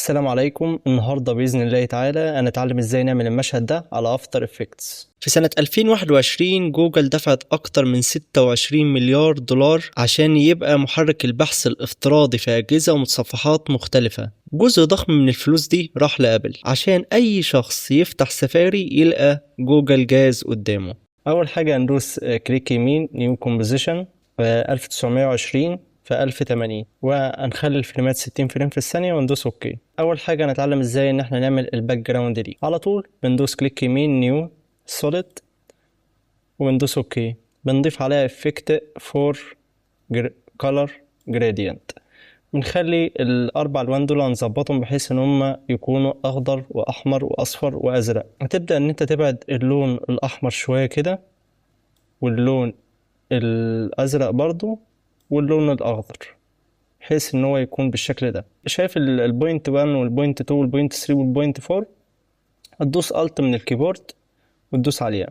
السلام عليكم. النهارده باذن الله تعالى هنتعلم ازاي نعمل المشهد ده على After Effects. في سنة 2021 جوجل دفعت أكتر من 26 مليار دولار عشان يبقى محرك البحث الافتراضي في أجهزة ومتصفحات مختلفة. جزء ضخم من الفلوس دي راح لأبل عشان أي شخص يفتح سفاري يلقى جوجل جاهز قدامه. أول حاجة هندوس click يمين، new composition، 1920 في 1080، وهنخلي الفريمات 60 frame في الثانية وندوس okay. أول حاجة هنتعلم ازاي إن احنا نعمل ال background دي. على طول بندوس click يمين، new solid، وبندوس okay. بنضيف عليها effect four color gradient. بنخلي الاربع الوان دول هنظبطهم بحيث ان هم يكونوا اخضر واحمر واصفر وازرق. هتبدا ان انت تبعد اللون الاحمر شوية كده، واللون الازرق برضو، واللون الاخضر، بحيث ان هو يكون بالشكل ده. شايف ال point 1 وال point 2 وال point 3 وال point 4؟ هتدوس Alt من ال keyboard وتدوس عليها.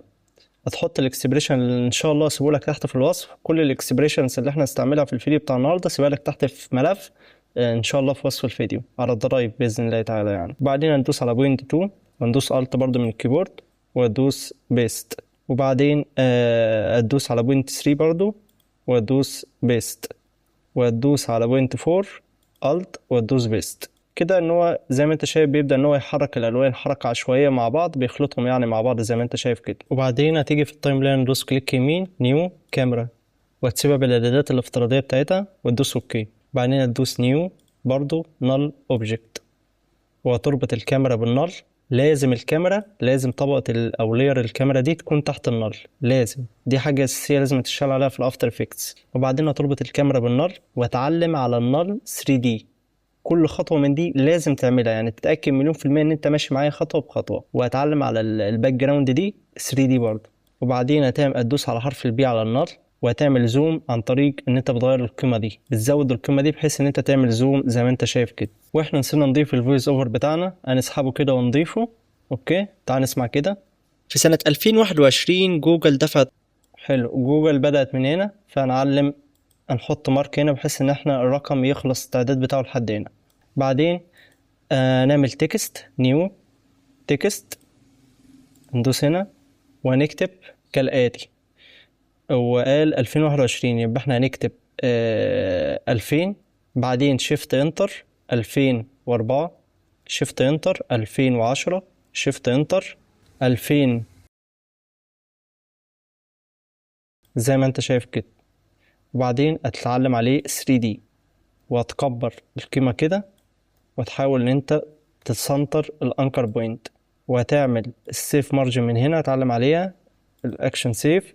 هتحط ال expression اللي ان شاء الله اسيبه لك تحت في الوصف. كل ال expressions اللي احنا هنستعملها في الفيديو بتاع النهارده سيبها لك تحت في ملف ان شاء الله في وصف الفيديو على ال Drive باذن الله تعالى يعني. وبعدين هندوس على point 2 وندوس Alt برضو من ال keyboard وادوس paste. وبعدين ادوس على point 3 برضو وادوس paste، وادوس على point 4، Alt، وادوس paste. كده ان هو زي ما انت شايف بيبدا ان هو يحرك الالوان حركة عشوائية مع بعض، بيخلطهم يعني مع بعض زي ما انت شايف كده. وبعدين هتيجي في ال timeline، دوس click يمين، new camera، وهتسيبها بالاعدادات الافتراضية بتاعتها وتدوس okay. بعدين هتدوس new برضو null object، وهتربط الكاميرا بال null. لازم الكاميرا، لازم طبقة أو layer الكاميرا دي تكون تحت ال null، لازم، دي حاجة أساسية لازم تشتغل عليها في ال After Effects. وبعدين هتربط الكاميرا بال null وتعلم على ال null 3D. كل خطوة من دي لازم تعملها، يعني تتأكد مليون في المية إن أنت ماشي معايا خطوة بخطوة. وهتعلم على ال background دي 3D برضه. وبعدين هتعمل هتدوس على حرف ال B على ال null، وهتعمل zoom عن طريق ان انت بتغير القيمة دي، بتزود القيمة دي بحيث ان انت تعمل zoom زي ما انت شايف كده. واحنا نسينا نضيف ال voice over بتاعنا، هنسحبه كده ونضيفه. okay، تعال نسمع كده. في سنة 2021 جوجل دفعت. حلو، جوجل بدأت من هنا، فهنعلم، هنحط mark هنا بحيث ان احنا الرقم يخلص التعداد بتاعه لحد هنا. بعدين نعمل text، new text، ندوس هنا وهنكتب كالآتي. هو قال 2021، يبقى احنا هنكتب 2000، بعدين shift enter، 2004، shift enter، 2010، shift enter، 2000، زي ما انت شايف كده. وبعدين هتتعلم عليه 3D، وهتكبر القيمة كده، وتحاول ان انت تسنتر ال anchor point، وهتعمل ال safe margin من هنا، هتعلم عليها ال action safe.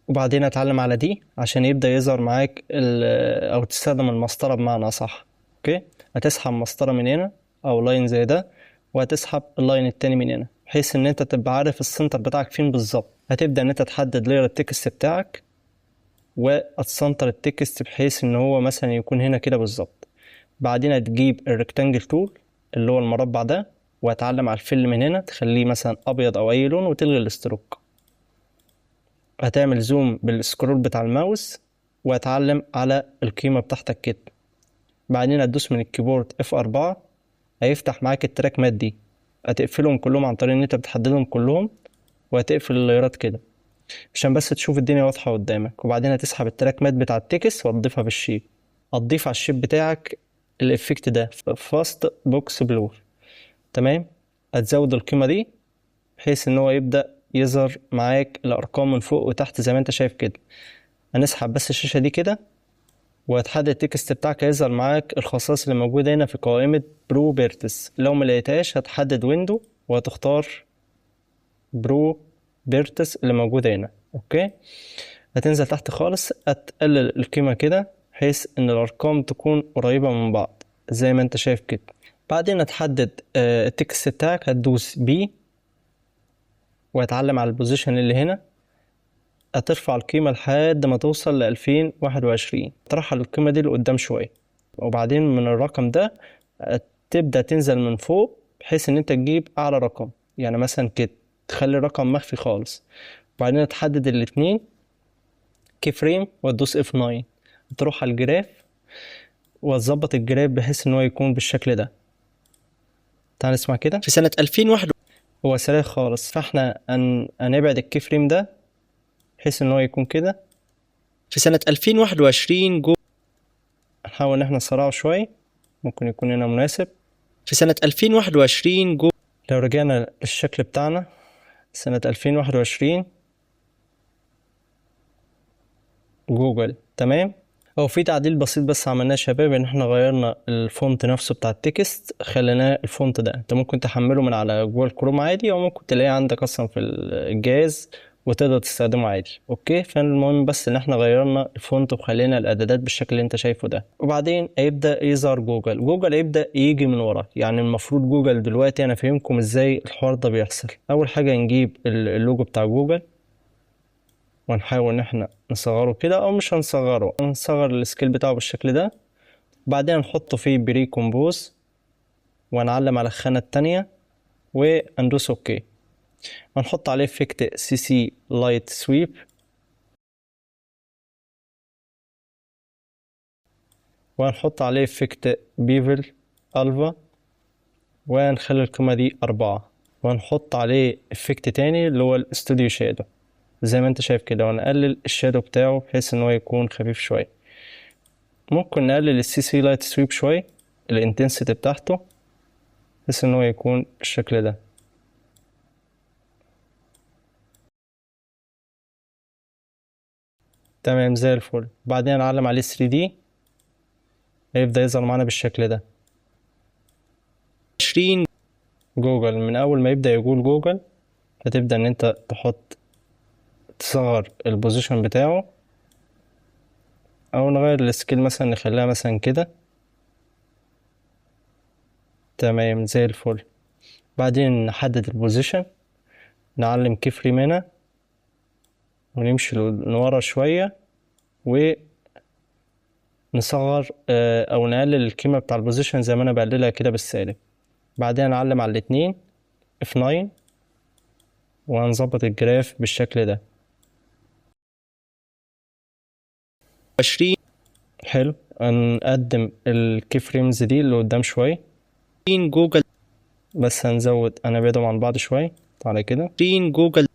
وبعدين اتعلم على دي عشان يبدأ يظهر معاك او تستخدم المسطرة بمعنى صح. okay، هتسحب مسطرة من هنا او line زي ده، وهتسحب ال line التاني من هنا، بحيث ان انت تبقى عارف ال center بتاعك فين بالظبط. هتبدأ ان انت تحدد layer ال text بتاعك وهتسنتر ال text بحيث ان هو مثلا يكون هنا كده بالظبط. بعدين هتجيب ال rectangle tool اللي هو المربع ده، وهتعلم على ال fill من هنا، تخليه مثلا ابيض او اي لون، وتلغي ال stroke. هتعمل zoom بال scroll بتاع الماوس وهتعلم على القيمة بتاعتك كده. بعدين هتدوس من ال keyboard F4، هيفتح معاك ال track matte دي. هتقفلهم كلهم عن طريق ان انت بتحددهم كلهم، وهتقفل ال layerات كده عشان بس تشوف الدنيا واضحة قدامك. وبعدين هتسحب ال track matte بتاع ال text وتضيفها في ال shape. هتضيف على ال shape بتاعك ال effect ده، fast box blur. تمام، هتزود القيمة دي بحيث ان هو يبدأ يظهر معاك الارقام من فوق وتحت زي ما انت شايف كده. هنسحب بس الشاشة دي كده، وهتحدد ال text بتاعك، هيظهر معاك الخصائص اللي موجودة هنا في قائمة properties. لو ما لقيتهاش هتحدد window وهتختار properties اللي موجودة هنا. okay، هتنزل تحت خالص، هتقلل القيمة كده بحيث ان الارقام تكون قريبة من بعض زي ما انت شايف كده. بعدين هتحدد ال text بتاعك، هتدوس P وهتعلم على ال position اللي هنا، هترفع القيمة لحد ما توصل ل2021، ترحل القيمة دي لقدام شوية. وبعدين من الرقم ده تبدأ تنزل من فوق بحيث ان انت تجيب اعلى رقم، يعني مثلا كده تخلي الرقم مخفي خالص. وبعدين تحدد الاتنين keyframe وتدوس F9، تروح على ال graph وتظبط ال graph بحيث ان هو يكون بالشكل ده. تعال نسمع كده. في سنة 2001 هو سريع خالص، فاحنا هنبعد ال keyframe ده بحيث ان هو يكون كده. في سنة 2021 جو نحاول ان احنا نسرعه شوية، ممكن يكون هنا مناسب. في سنة 2021 جو لو رجعنا للشكل بتاعنا سنة 2021 جوجل، تمام. هو في تعديل بسيط بس عملناه يا شباب، ان احنا غيرنا ال font نفسه بتاع ال text، خليناه ال font ده انت ممكن تحمله من على جوجل كروم عادي، او ممكن تلاقيه عندك اصلا في الجهاز وتقدر تستخدمه عادي. okay، فالمهم بس ان احنا غيرنا ال font وخلينا الاعدادات بالشكل اللي انت شايفه ده. وبعدين هيبدا يظهر جوجل، جوجل هيبدا يجي من ورا. يعني المفروض جوجل دلوقتي انا فاهمكم ازاي الحوار ده بيحصل. اول حاجه نجيب اللوجو بتاع جوجل ونحاول ان احنا نصغره كده، او مش هنصغره، نصغر ال scale بتاعه بالشكل ده. بعدين نحطه في pre-compose ونعلم على الخانة التانية وندوس okay، ونحط عليه effect CC light sweep. وهنحط عليه effect bevel alpha ونخلي القيمة دي 4. وهنحط عليه effect تاني اللي هو ال studio shadow زي ما انت شايف كده، ونقلل ال shadow بتاعه بحيث ان هو يكون خفيف شوية. ممكن نقلل ال CC light sweep شوية، ال intensity بتاعته، بحيث ان هو يكون بالشكل ده. تمام زي الفل. بعدين نعلم عليه 3D، هيبدأ يظهر معانا بالشكل ده. 20 جوجل، من اول ما يبدأ يقول جوجل هتبدأ ان انت تصغر ال position بتاعه، او نغير ال scale مثلا نخليها مثلا كده. تمام زي الفل. بعدين نحدد ال position، نعلم keyframe هنا ونمشي لورا شوية ونصغر، او نقلل القيمة بتاع ال position زي ما انا بقللها كده بالسالب. بعدين نعلم على الاتنين F9 وهنظبط ال graph بالشكل ده. 20 حلو. هنقدم ال keyframes دي اللي قدام شوية جوجل، بس هنزود، هنبعدهم عن بعض شوية. تعالى كده 20 جوجل،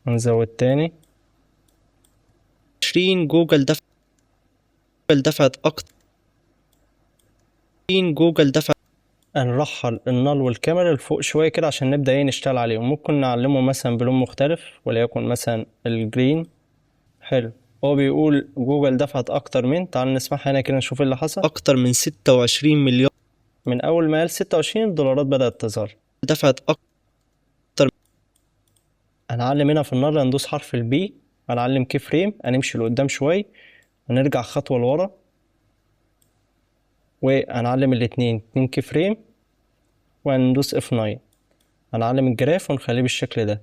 هنزود تاني 20 جوجل دفعت أكتر. 20 جوجل دفع. هنرحل ال null والكاميرا لفوق شوية كده عشان نبدأ نشتغل عليهم. ممكن نعلمه مثلا بلون مختلف، وليكن مثلا ال green. حلو. هو بيقول جوجل دفعت أكتر من، تعال نسمعها هنا كده نشوف إيه اللي حصل. أكتر من 26 مليار. من أول ما قال 26 الدولارات بدأت تظهر. دفعت أكتر. هنعلم هنا في ال null، هندوس حرف ال P، هنعلم keyframe، هنمشي لقدام شوية، هنرجع خطوة لورا، وهنعلم الاتنين 2 keyframe، وهندوس F9. هنعلم ال graph ونخليه بالشكل ده.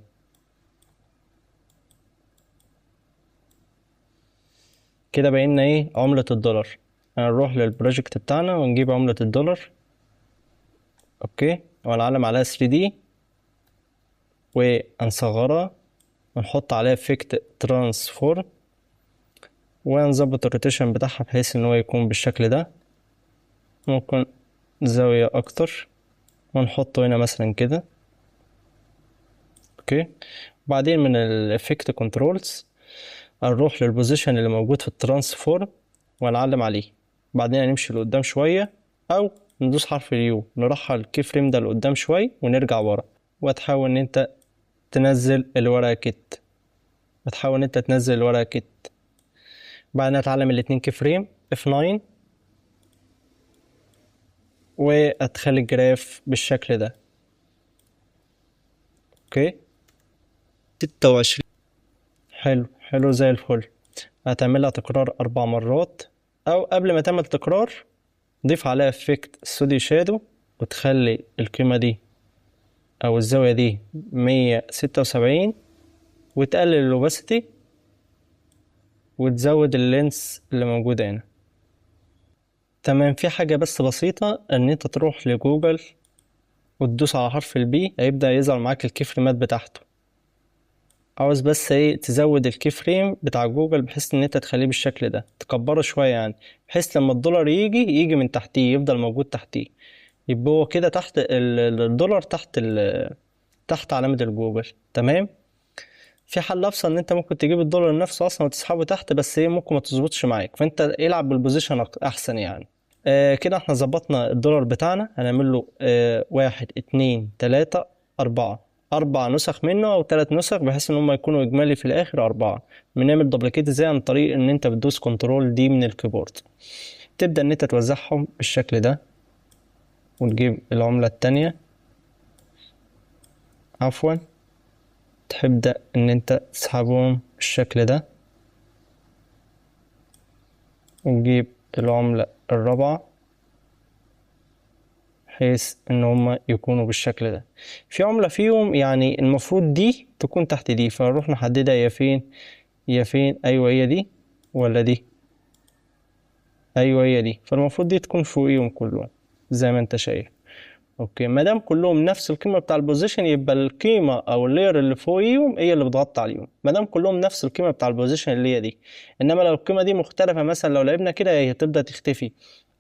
كده بقينا عملة الدولار. هنروح لل project بتاعنا ونجيب عملة الدولار. okay، وهنعلم عليها 3D وهنصغرها ونحط عليها effect transform، وهنظبط ال rotation بتاعها بحيث ان هو يكون بالشكل ده. ممكن زاوية اكتر، ونحطه هنا مثلا كده. okay، بعدين من ال effect controls هنروح لل position اللي موجود في ال transform ونعلم عليه. بعدين هنمشي لقدام شوية، او ندوس حرف ال U نرحل ال keyframe ده لقدام شوية ونرجع ورا. وتحاول ان انت تنزل الورقة كده، وتحاول ان انت تنزل الورقة كده. بعدين هتعلم الاتنين keyframe F9، وهتخلي ال graph بالشكل ده. okay 26. حلو، حلو زي الفل. هتعملها تكرار 4 مرات، او قبل ما تعمل تكرار ضيف عليها effect studio shadow، وتخلي القيمة دي او الزاوية دي 176، وتقلل ال opacity وتزود ال length اللي موجودة هنا. تمام. في حاجة بس بسيطة، ان انت تروح لجوجل وتدوس على حرف ال P، هيبدأ يظهر معاك ال keyframe ات بتاعته. عاوز بس تزود ال keyframe بتاع جوجل بحيث ان انت تخليه بالشكل ده، تكبره شوية يعني، بحيث لما الدولار يجي من تحتيه، يفضل موجود تحتيه، يبقى هو كده تحت الدولار، تحت علامة الجوجل. تمام. في حل ابسط ان انت ممكن تجيب الدولار نفسه اصلا وتسحبه تحت، بس ايه ممكن ما تظبطش معاك، فانت العب بال position احسن يعني. كده احنا ظبطنا الدولار بتاعنا. هنعمل له 1 2 3 4، 4 نسخ منه او 3 نسخ، بحيث ان هم يكونوا اجمالي في الاخر 4. بنعمل duplicate ازاي؟ عن طريق ان انت بتدوس control D من ال keyboard، تبدا ان انت توزعهم بالشكل ده، وتجيب العملة التانية، عفوا، تبدأ ان انت تسحبهم بالشكل ده، وتجيب العملة الرابعة بحيث ان هما يكونوا بالشكل ده. في عملة فيهم يعني المفروض دي تكون تحت دي، فنروح نحددها هي فين، هي فين، ايوه هي دي ولا دي، ايوه هي دي، فالمفروض دي تكون فوقيهم كلهم زي ما انت شايف. okay، ما دام كلهم نفس القيمة بتاع ال position، يبقى القيمة او ال layer اللي فوقيهم هي اللي بتغطي عليهم، ما دام كلهم نفس القيمة بتاع ال position اللي هي دي. انما لو القيمة دي مختلفة، مثلا لو لعبنا كده هي تبدا تختفي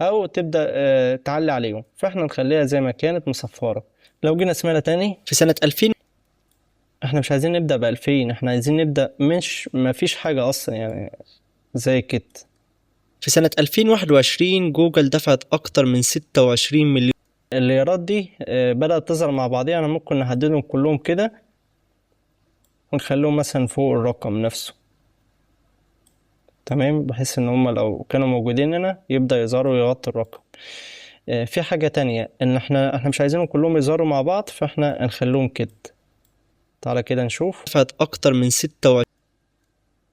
او تبدا تعلي عليهم، فاحنا نخليها زي ما كانت مصفره. لو جينا سمعنا تاني في سنة 2000، احنا مش عايزين نبدا ب 2000، احنا عايزين نبدا مش ما فيش حاجة اصلا يعني زي كده. في سنة 2021 جوجل دفعت أكتر من 26 مليون. ال layer ات دي بدأت تظهر مع بعضيها، أنا ممكن نحددهم كلهم كده ونخليهم مثلا فوق الرقم نفسه. تمام، بحيث إن هما لو كانوا موجودين هنا يبدأ يظهروا ويغطوا الرقم. في حاجة تانية إن إحنا مش عايزينهم كلهم يظهروا مع بعض، فإحنا نخليهم كده. تعالى كده نشوف. دفعت أكتر من 26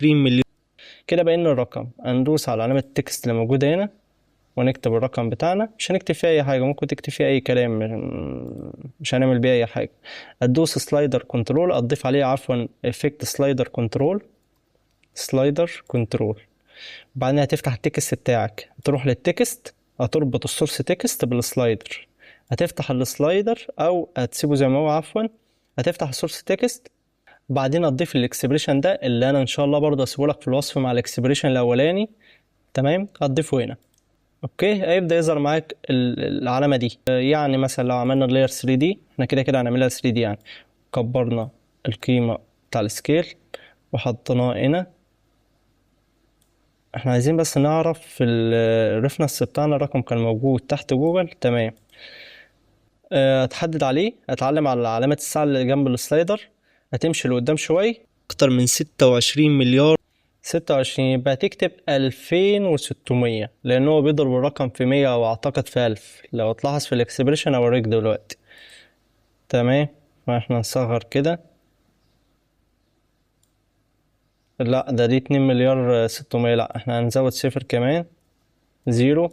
مليون. كده بقينا الرقم. هندوس على علامة ال text اللي موجودة هنا ونكتب الرقم بتاعنا، مش هنكتب فيه أي حاجة، ممكن تكتب فيه أي كلام، مش هنعمل بيه أي حاجة. هتدوس slider control، هتضيف عليه عفوا effect slider control، slider control. بعدين هتفتح ال text بتاعك، تروح لل text، هتربط ال source text بال slider، هتفتح ال slider أو هتسيبه زي ما هو، عفوا هتفتح ال source text، بعدين هتضيف ال expression ده اللي انا ان شاء الله برضه هسيبه لك في الوصف مع ال expression الاولاني. تمام، هتضيفه هنا. okay، هيبدا يظهر معاك العلامة دي. يعني مثلا لو عملنا ال layer 3D، احنا كده كده هنعملها 3D يعني، كبرنا القيمة بتاع ال scale وحطيناه هنا. احنا عايزين بس نعرف في ال reference بتاعنا الرقم كان موجود تحت جوجل. تمام، هتحدد عليه، هتعلم على علامة الساعة اللي جنب ال slider، هتمشي لقدام شوية. أكتر من 26 مليار. 26، يبقى هتكتب 2600، لأن هو بيضرب الرقم في 100 أو أعتقد في 1000 لو تلاحظ في ال expression أوريك دلوقتي. تمام، فإحنا نصغر كده، لا ده دي 2 مليار 600، لا إحنا هنزود صفر كمان، zero.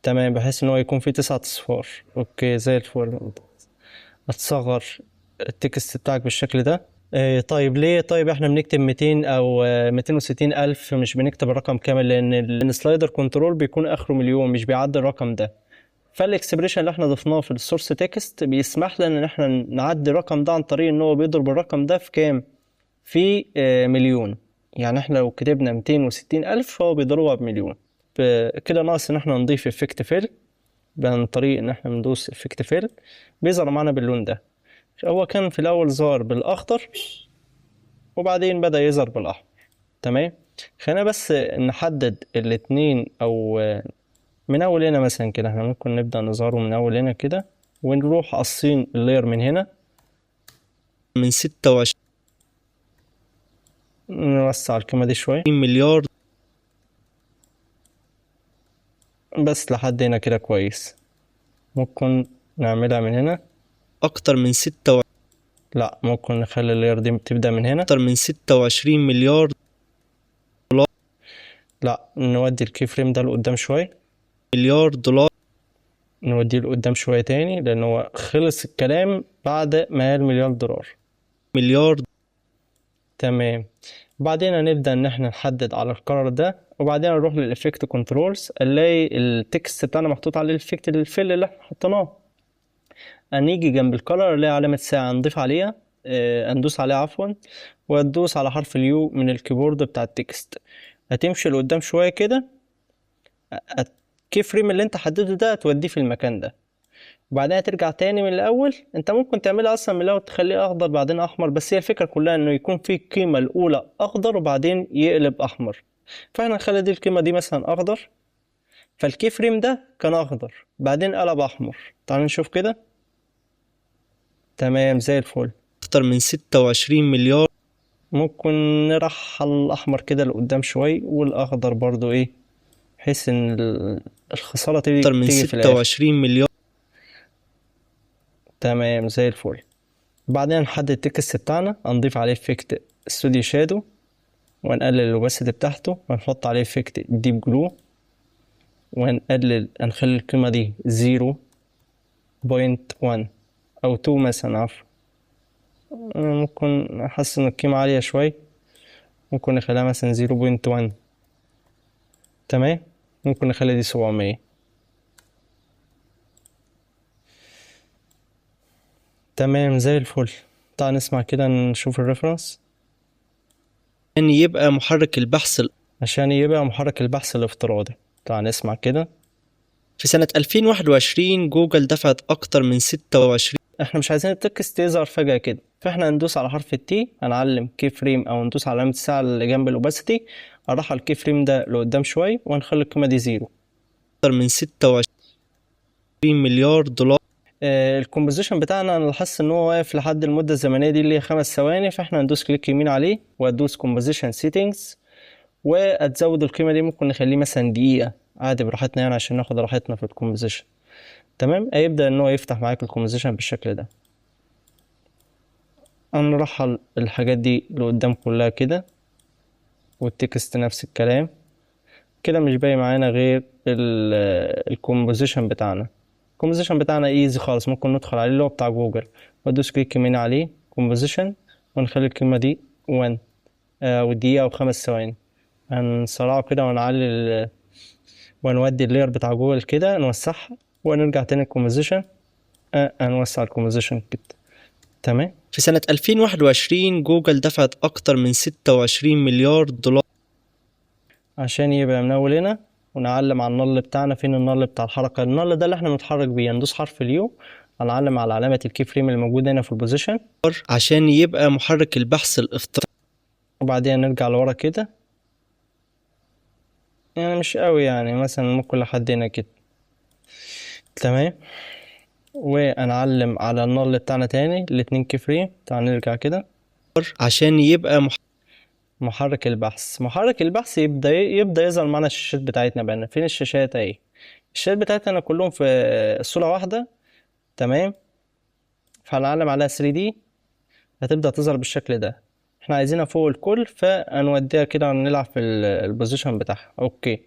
تمام، بحيث إن هو يكون فيه 9 أصفار. okay زي الفل. هتصغر ال text بتاعك بالشكل ده. طيب ليه طيب احنا بنكتب 200 او 260 الف، مش بنكتب الرقم كامل؟ لان ال slider control بيكون اخره مليون، مش بيعدي الرقم ده. فال expression اللي احنا ضفناه في ال source text بيسمح لنا ان احنا نعدي الرقم ده عن طريق ان هو بيضرب الرقم ده في كام؟ في مليون. يعني احنا لو كتبنا 260 الف فهو بيضربها بمليون. كده ناقص ان احنا نضيف effect fill، عن طريق ان احنا بندوس effect fill بيظهر معانا باللون ده. هو كان في الاول ظهر بالاخضر وبعدين بدأ يظهر بالاحمر. تمام، خلينا بس نحدد الاتنين او من اول هنا مثلا كده، احنا ممكن نبدأ نظهره من اول هنا كده ونروح قاصين ال layer من هنا من 26 نوسع القيمة دي شوية مليار بس لحد هنا كده كويس. ممكن نعملها من هنا أكتر من ستة و... لا ممكن نخلي ال layer دي تبدأ من هنا. أكتر من 26 مليار دولار. لا نودي ال key frame ده لقدام شوية. مليار دولار. نوديه لقدام شوية تاني لأن هو خلص الكلام بعد ما قال مليار دولار. مليار. تمام، بعدين هنبدأ إن إحنا نحدد على القرار ده، وبعدين نروح لل effect controls، نلاقي ال text بتاعنا محطوط عليه ال effect ال fill اللي إحنا حطيناه. هنيجي جنب ال color اللي هي علامة ساعة نضيف عليها، ندوس عليها عفوا، وتدوس على حرف ال U من ال keyboard بتاع ال text. هتمشي لقدام شوية كده، ال key frame اللي انت حددته ده هتوديه في المكان ده. وبعدين ترجع تاني من الاول. انت ممكن تعملها اصلا من الاول تخليه اخضر بعدين احمر، بس هي الفكرة كلها انه يكون في القيمة الاولى اخضر وبعدين يقلب احمر. فاحنا نخلي دي القيمة دي مثلا اخضر، فال key frame ده كان اخضر بعدين قلب احمر. تعالوا نشوف كده. تمام زي الفل. أكتر من 26 مليار. ممكن نرحل الأحمر كده لقدام شوي، والأخضر برضو إيه، بحيث إن الخسارة أكتر من تيجي في الآخر. 26 مليار. تمام زي الفل. بعدين نحدد ال text بتاعنا، هنضيف عليه effect studio shadow، ونقلل ال opacity بتاعته، ونحط عليه effect deep glow، ونقلل نخلي القيمة دي 0.1 أو 2 مثلا، عفوا ممكن أحس إن القيمة عالية شوي، ممكن نخليها مثلا 0.1. تمام، ممكن نخلي دي 700. تمام زي الفل. تعال نسمع كده نشوف ال reference. عشان يبقى محرك البحث عشان يبقى محرك البحث الافتراضي. تعال نسمع كده. في سنة 2021 جوجل دفعت أكتر من 26. احنا مش عايزين ال text يظهر فجأة كده، فاحنا هندوس على حرف ال T، هنعلم key frame او ندوس على علامة الساعة اللي جنب ال opacity، هنرحل ال key frame ده لقدام شوي وهنخلي القيمة دي zero. أكتر من 26 مليار دولار. ال composition بتاعنا انا لاحظت ان هو واقف لحد المدة الزمنية دي اللي هي 5 ثواني، فاحنا هندوس click يمين عليه وادوس composition settings واتزود القيمة دي، ممكن نخليه مثلا دقيقة عادي براحتنا يعني عشان ناخد راحتنا في ال composition. تمام، هيبدأ ان هو يفتح معاك ال composition بالشكل ده. هنرحل الحاجات دي لقدام كلها كده، وال text نفس الكلام كده. مش باقي معانا غير ال composition بتاعنا. ال composition بتاعنا easy خالص، ممكن ندخل عليه اللي هو بتاع جوجل وادوس click يمين عليه composition ونخلي القيمة دي 1، ودقيقة وخمس ثواني. هنسرعه كده ونعلي ونودي ال layer بتاع جوجل كده نوسعها، ونرجع تاني ال composition، هنوسع ال composition كده. تمام. في سنة 2021 جوجل دفعت أكتر من 26 مليار دولار عشان يبقى من أول هنا، ونعلم على ال null بتاعنا. فين ال null بتاع الحركة؟ ال null ده اللي احنا بنتحرك بيه. ندوس حرف ال U، هنعلم على علامة ال key frame اللي موجودة هنا في ال position عشان يبقى محرك البحث الافتراضي. وبعدين نرجع لورا كده، يعني مش قوي يعني، مثلا ممكن لحد هنا كده. تمام، ونعلم على ال null بتاعنا تاني الاتنين key frame. تعال نرجع كده عشان يبقى محرك البحث. محرك البحث يبدأ يظهر معانا الشاشات بتاعتنا بقى. فين الشاشات؟ اهي الشاشات بتاعتنا كلهم في صورة واحدة. تمام، فهنعلم عليها 3D، هتبدأ تظهر بالشكل ده. احنا عايزينها فوق الكل، فهنوديها كده ونلعب في ال position بتاعها. okay،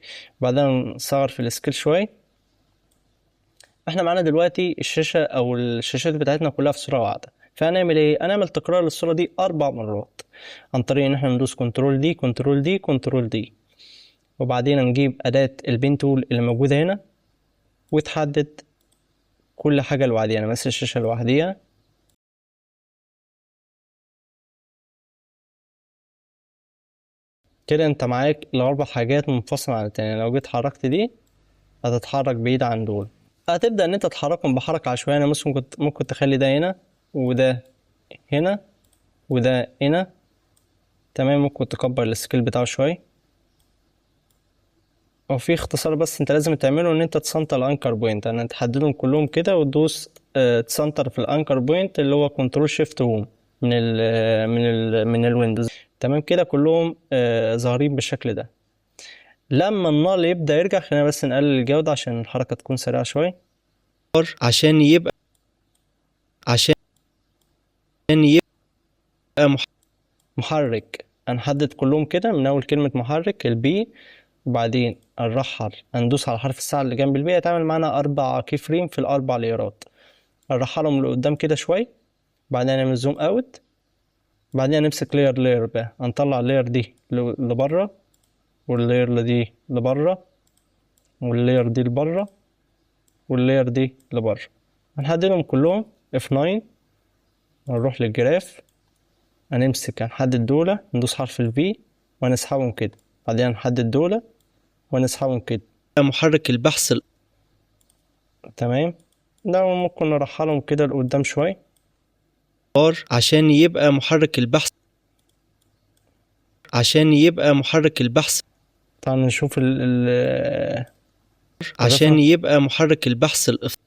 بعدين نصغر في ال scale شوية. احنا معانا دلوقتي الشاشة او الشاشات بتاعتنا كلها في صورة واحدة، فهنعمل ايه؟ هنعمل تكرار للصورة دي 4 مرات عن طريق ان احنا ندوس control D control D control D، وبعدين نجيب أداة ال pen tool اللي موجودة هنا وتحدد كل حاجة لوحديها. يعني مثلا الشاشة لوحديها، كده انت معاك ال4 حاجات منفصلة عن التانية. لو جيت حركت دي هتتحرك بعيد عن دول، هتبدأ ان انت تحركهم بحركة عشوائية. يعني مثلا ممكن تخلي ده هنا وده هنا وده هنا. تمام، ممكن تكبر ال scale بتاعه شوية. وفي اختصار بس انت لازم تعمله، ان انت ت center ال anchor point، يعني تحددهم كلهم كده وتدوس ت center في ال anchor point اللي هو control shift home من ال Windows. تمام كده كلهم ظاهرين بالشكل ده. لما ال null يبدأ يرجع، خلينا بس نقلل الجودة عشان الحركة تكون سريعة شوية. عشان يبقى عشان يبقى محرك، هنحدد كلهم كده من أول كلمة محرك ال P، وبعدين نرحل هندوس على حرف الساعة اللي جنب ال P، هيتعمل معانا 4 key frame في ال4 layerات. هنرحلهم لقدام كده شوية، بعدين نعمل zoom out، بعدين نمسك layer layer بقى، هنطلع ال layer دي لبره، وال layer دي لبره، وال layer دي لبره، وال layer دي لبره. هنحددهم كلهم F9، ونروح لل graph، هنمسك هنحدد دولة، ندوس حرف ال V ونسحبهم كده، بعدين هنحدد دولة ونسحبهم كده. محرك البحث تمام، ده ممكن نرحلهم كده لقدام شوية عشان يبقى محرك البحث، عشان يبقى محرك البحث. تعال نشوف ال عشان يبقى محرك البحث الافتراضي،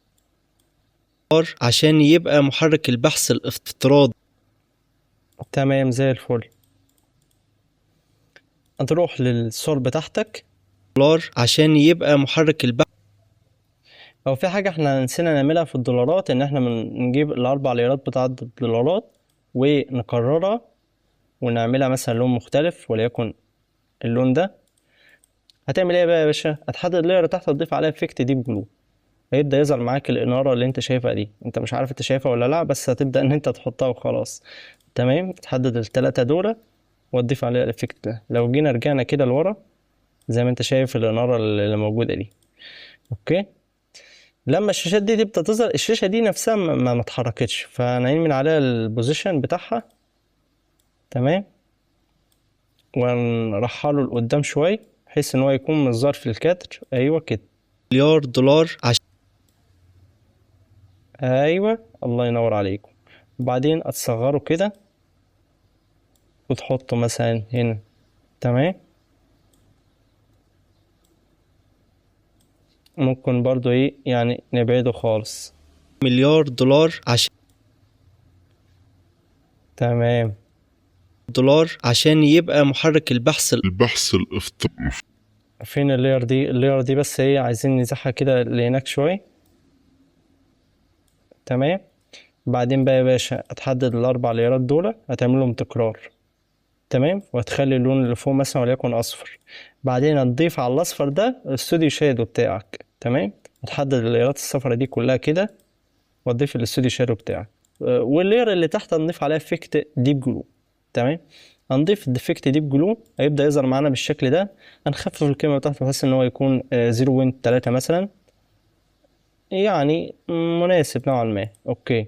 عشان يبقى محرك البحث الافتراضي. تمام زي الفل. هتروح للصور بتاعتك دولار عشان يبقى محرك البحث. لو في حاجة احنا نسينا نعملها في الدولارات، ان احنا نجيب الاربع ليرات بتاعت الدولارات ونكررها ونعملها مثلا لون مختلف، وليكن اللون ده. هتعمل ايه بقى يا باشا؟ هتحدد layer تحت تضيف عليها effect deep glow، هيبدأ يظهر معاك الإنارة اللي انت شايفها دي، انت مش عارف انت شايفها ولا لا، بس هتبدأ ان انت تحطها وخلاص. تمام، تحدد التلاتة دول وتضيف عليها ال effect ده. لو جينا رجعنا كده لورا زي ما انت شايف الإنارة اللي موجودة دي. okay، لما الشاشات دي تبدأ تظهر، الشاشة دي نفسها ما اتحركتش، فنعين من عليها ال position بتاعها. تمام، ونرحله لقدام شوية بحيث ان هو يكون مش ظاهر في الكادر. ايوه كده، مليار دولار ايوه الله ينور عليكم. وبعدين هتصغره كده وتحطه مثلا هنا. تمام، ممكن برضو ايه يعني نبعده خالص. مليار دولار تمام، دولار عشان يبقى محرك البحث البحث الافتراضي. فين ال layer دي؟ ال layer دي بس ايه عايزين نزحها كده لهناك شوية. تمام، بعدين بقى يا باشا هتحدد الاربع لايرات دول، هتعمل لهم تكرار. تمام، وهتخلي اللون اللي فوق مثلا وليكن اصفر. بعدين هتضيف على الاصفر ده ال studio shadow بتاعك. تمام، هتحدد اللايرات الصفرا دي كلها كده وتضيف ال studio shadow بتاعك. وال layer اللي تحت هنضيف عليها effect deep glow. تمام، هنضيف ال effect deep glow، هيبدأ يظهر معانا بالشكل ده. هنخفف القيمة بتاعته بحيث ان هو يكون 0.3 مثلا، يعني مناسب نوعا ما. okay،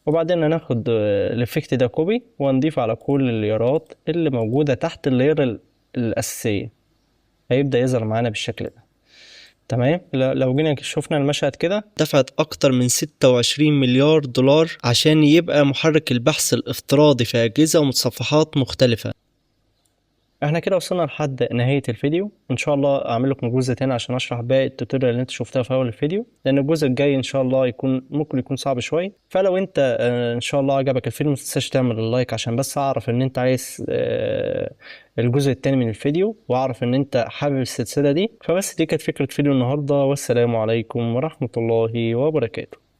وبعدين هناخد ال effect ده copy ونضيف على كل اللايرات اللي موجودة تحت ال layer الأساسية، هيبدأ يظهر معانا بالشكل ده. تمام، لو جينا شفنا المشهد كده، دفعت أكتر من 26 مليار دولار عشان يبقى محرك البحث الافتراضي في أجهزة ومتصفحات مختلفة. احنا كده وصلنا لحد نهاية الفيديو. ان شاء الله اعمل لكم جزء تاني عشان اشرح باقي ال tutorial اللي انت شفتها في اول الفيديو، لان الجزء الجاي ان شاء الله ممكن يكون صعب شوية. فلو انت ان شاء الله عجبك الفيديو ما تنساش تعمل ال like عشان بس اعرف ان انت عايز الجزء التاني من الفيديو، واعرف ان انت حابب السلسلة دي. فبس دي كانت فكرة فيديو النهاردة، والسلام عليكم ورحمة الله وبركاته.